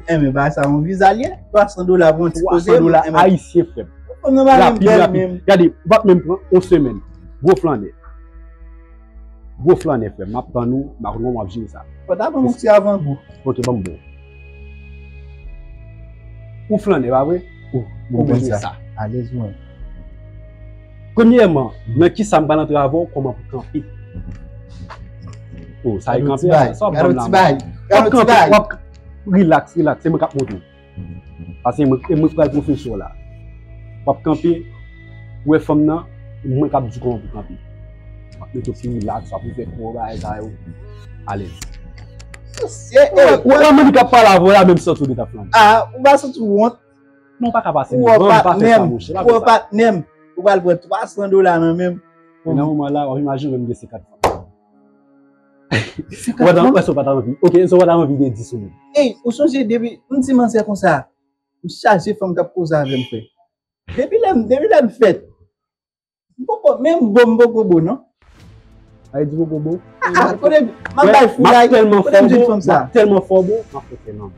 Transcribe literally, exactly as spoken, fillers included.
Enben, bagay sa yon viza l ye. Twa san dola pou yon ti koze. Twa san dola ayisyen, frè m. Fanm nan pa menm bèl menm. Gade, ou pa t menm pran yon semèn. Gwo flannè. Gwo flannè, frè m. M ap tann ou, m pa konn kòman w ap jere sa. Fò ta ban m yon ti avangou. Ok, ban m bon. Ou flannè, pa vre? Ou bezwen sa. Alèz mwen. Premyèman, nan kisa m pral antre avè w, kòman pou kanpe? Oh, sa e kanpe, sa w ap ban m la. W ap kanpe, w ap relax, relax, se mwen k ap montre w. Paske mwen, mwen pral pwofesè w la. W ap kanpe, ou wè fanm nan, mwen k ap di w kòman pou kanpe. W ap mete w pi relax, w ap ouvè kò w, bagay sa yo. Alèz. Ou wè, ou wè moun k ap pale avè w la, menm santi w deja flannè. Ah, ou pa santi w wont? Non, ou pa ka pase devan m, pa fè sa, monchè, pa fè sa. Ou wè patnè m, ou pral pran twa san dola nan men m. Men nan moman la, w ap imajine m gen senkant frank. Senkant frank? Ou pa ta anvi. Ok, so ou pa ta anvi gen dis ou menm. Ey, ou sonje depi m di manzè konsa, m chaje fanm k ap koze avè m, frè. Depi lè m, depi lè m fèt, m poko, menm bo m poko bo, non. Ay di poko bo. Ah, ah, kote m ap bay foulay, kote m jwenn fanm sa? M ap tèlman fò bo, m ap fè fè nan.